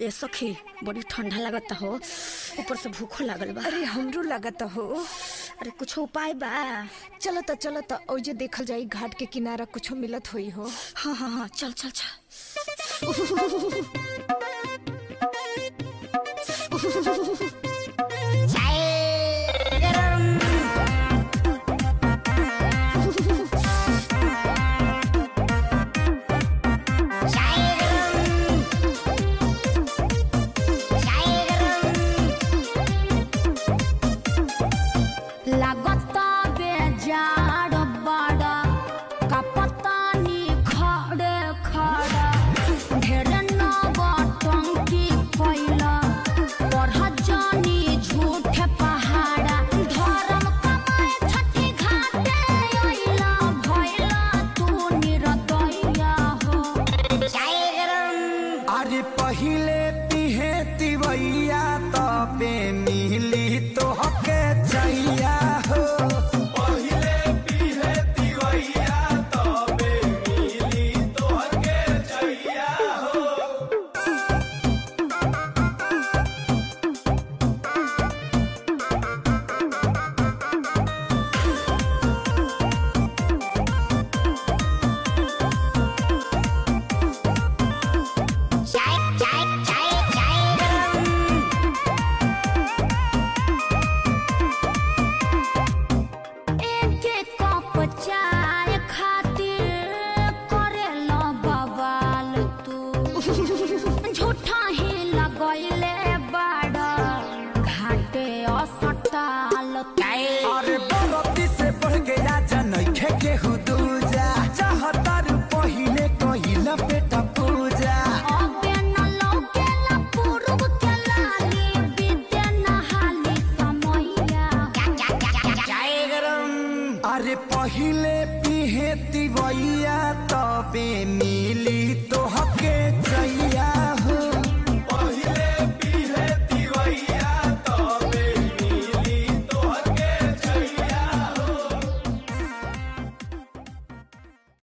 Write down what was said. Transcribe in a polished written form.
ए सखी, बड़ी ठंडा लागता हो, ऊपर से भूखो लागल बा। अरे हमरो लागता हो। अरे कुछ उपाय बा? चलो त ओजे देखल जाई, घाट के किनारा कुछ मिलत होई हो। हाँ हाँ हाँ, चल चल चल। लागता बेजार बड़ा कपतानी खड़े खड़ा ढेर नौटंकी कैला पढ़ जानी झूठ पहाड़ा धर्म कमाए छठी घाटे अइला भइला तू निरदैया हो। अरे पहिले पिहे तिवैया तबे मिली तोहके चैया हो। पहिले पिहे तिवैया तबे मिली तोहके चैया हो। एक कप चाय खातिर करेला बवाल तू झूठा ही लगैले बड़ा घाटे असटाल। अरे बरती से बढ़ गया जनैखे केहू दूजा, चाहतारू पहिले कहिला बेटा पूजा। अबे न लौकेला पूरब के लाली बीते नहाली समैया। अरे पहिले पिहे तिवैया तबे मिली तो